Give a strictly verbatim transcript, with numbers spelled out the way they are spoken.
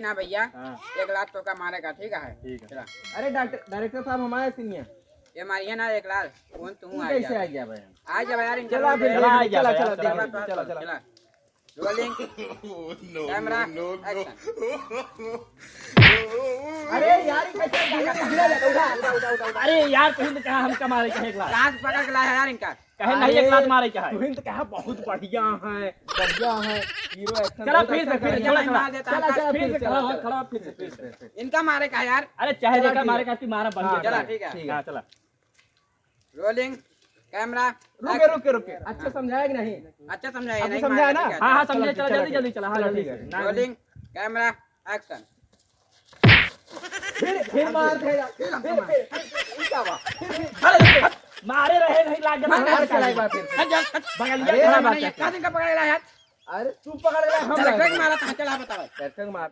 ना भैया, हाँ। एक लात तोका मारे का, ठीक है? ठीक है। चला। अरे डॉक्टर, डायरेक्टर साहब, हमारे सीनियर। ये मारिए ना एक लात, कौन तू तू आ कैसे गया? आ गया भाई? आ जा यार, इनका चला लोग फिर, चला, चला, चला, चला, चला, चला, चला, चला। चला। Rolling, camera, action। अरे यार, ये कैसे गिरा, गिरा, गिरा, उठा, उठा, उठा, उठा। अरे यार, तुम तो कहा हमका मारे का एक लात। लात पकड़ के लाया है यार इनका। कहे नहीं, एक लात मारे का है। तुम तो कहा बहुत बढ़िया है, बढ़िया है, हीरो एक्शन चला बहुत फिर से, अच्छा फिर से, है। चला, चला। मार देता है। चला, चला, फिर फिर से, से, खड़ा हो, चला। खड़ा हो, फिर से, फिर से। इनका मारे का है यार। अरे चाहे चला, जेका ठीक मारे है। का, तू मारा बन हाँ, गया। चला, ठीक है। ठीक है। हाँ, चला। Rolling, camera, रुके, action। रुके, रुके। अच्छा समझाया कि नहीं? अच्छा समझाया, अभी नहीं समझाया मारा, ना? ठीक है। हाँ, हाँ, चलो, समझे, चलो, चलो, जल्दी, ठीक है। जल्दी, चला, हाँ, चलो, जल्दी ठीक से। है। Rolling, camera, action। फिर, फिर मार दे यार। फिर, फिर, फिर, फिर, क्या हुआ? फिर, फिर। अरे, मारे रहे, नहीं लाग गया। मार, मार चला एक बार फिर। हट जा, हट। बगलिया अरे, खड़ा बात ये है। का दिन का पकड़ ला यार? अरे, तू पकड़ ले, हम चल, लाए। Director मारा था, चला बताओ। Director मार।